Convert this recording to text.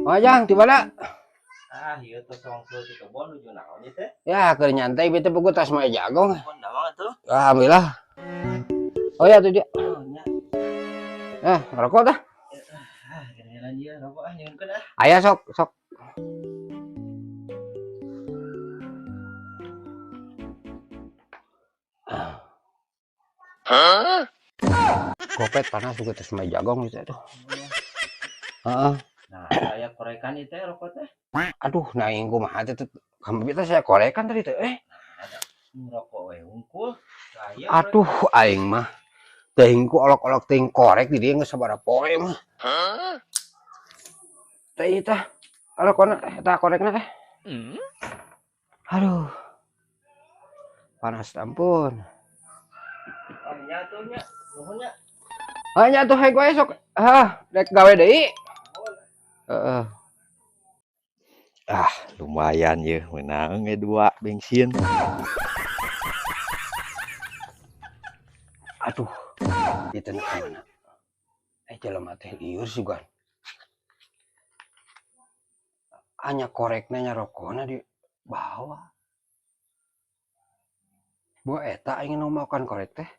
Oh, Jang, di mana? Ah, ieu teh songso di kebon nuju naon ieu teh? Ya, keur nyantai bete pugu tas mah jagong. Kebon dawang atuh. Alhamdulillah. Oh ya tuh dia. Oh, nya. Eh, ngerokok dah. Ah, geura ieu rokok ah nyieunkeun ah. Aya sok, sok. Kopet panas juga tas mah jagong gitu tuh. Heeh. Nah, aya korekan ieu teh rokok teh. Aduh, nah aing kumaha teh tuh. Kamu bisa saya korekan tadi teh. Eh, Rokok we hungkul. Aya. Aduh, aing mah. Teuing ku olok-olok teuing korek di dieu geus sabaraha poe mah. Teh ieu tah. Rokona eta korekna teh. Aduh. Panas ampun. Oh, nya tuh nya. Nuhun nya. Ah nya tuh hae wae sok. Ah, rek gawe deui. Heeh. Ah, lumayan ye, menang ge 2 bensin. Aduh, ieu teh ka mana? Eh, jelema teh lieur sugan. Anya korekna nya rokona di bawah. Bawa eta aing nu makan korek teh.